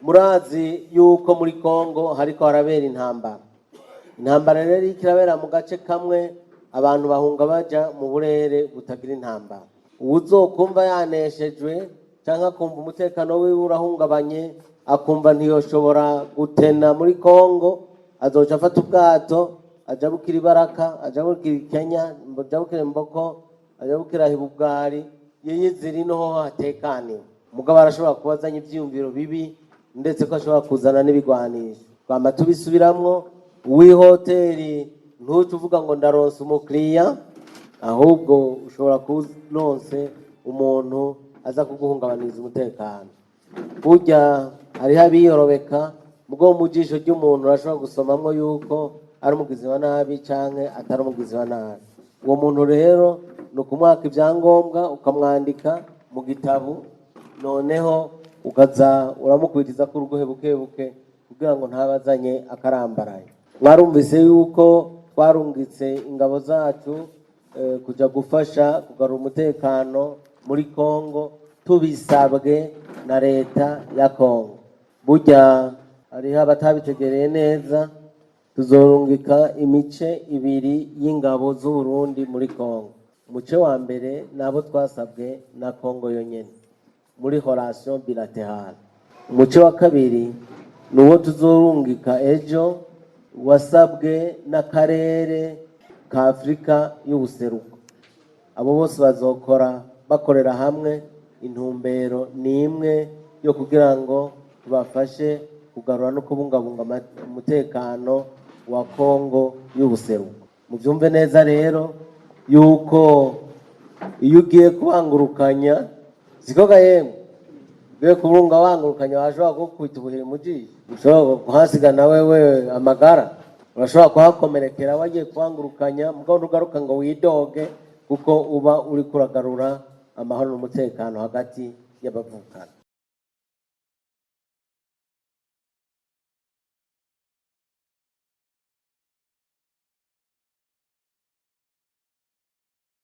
Murazi yuko muri Kongo hariko harabera intambara. Intambara rero iriko irabera mu gace kamwe, abantu bahunga baja mu burere butagira intambara. Uwuzokumva yaneshejwe canke akumva umutekano wiwe urahungabanye, akumva ntiyoshobora gutena muri Kongo, azoca afata ubwato ajabukira ibaraka, ajabukira Kenya, ajabukira Mboko, ajabukira Hibubwari, yiyizira ino ho hatekaniwe. Mugabo arashobora kuba azanye ivyiyumviro bibi, ndetse ko ashobora kuzana n'ibigwanisho. Twama tubisubiramwo: uw'ihoteli ntuce uvuga ngo ndaronse umukiriya, ahubwo ushobora kuba uronse umuntu aza kuguhungabaniriza umutekano. Burya hariho abiyorobeka, mugo mu jisho ry'umuntu urashobora gusomamwo yuko ari umugizi wa nabi canke atari umugizi wa nabi. Uwo muntu rero ni ukumwaka ibyangombwa, ukamwandika mu gitabo, noneho ukaza uramukubitiza ko urugohe buke buke kugira ngo ntabazanye akarambaraye. Mwarumvise yuko twarungitse ingabo zacu kuja gufasha kugarura umutekano muri Kongo tubisabwe na leta ya Kongo. Burya hariho abatabitegereye neza. Tuzorungika imice ibiri y'ingabo z'Uburundi muri Kongo. Umuce wa mbere nabo twasabwe na Kongo yonyene muri relation bilatérale. Umuce wa kabiri ni uwo tuzorungika ejo, wasabwe n'akarere ka Afurika y'Ubuseruko. Abo bose bazokora bakorera hamwe, intumbero ni imwe yo kugira ngo tubafashe kugarura no kubungabunga umutekano wa Kongo y'Ubuseruko. Mubyumve neza rero yuko iyo ugiye kubangurukanya, siko yemwe, ugiye kubunga wangurukanya, washobora kukubita ubuhiri mu jisho, ushobora kuhasiga na wewe amagara, urashobora kuhakomerekera wagiye kubangurukanya. Mugabo ntugaruka ngo widoge, kuko uba uri kuragarura amahoro n'umutekano hagati y'abavukana.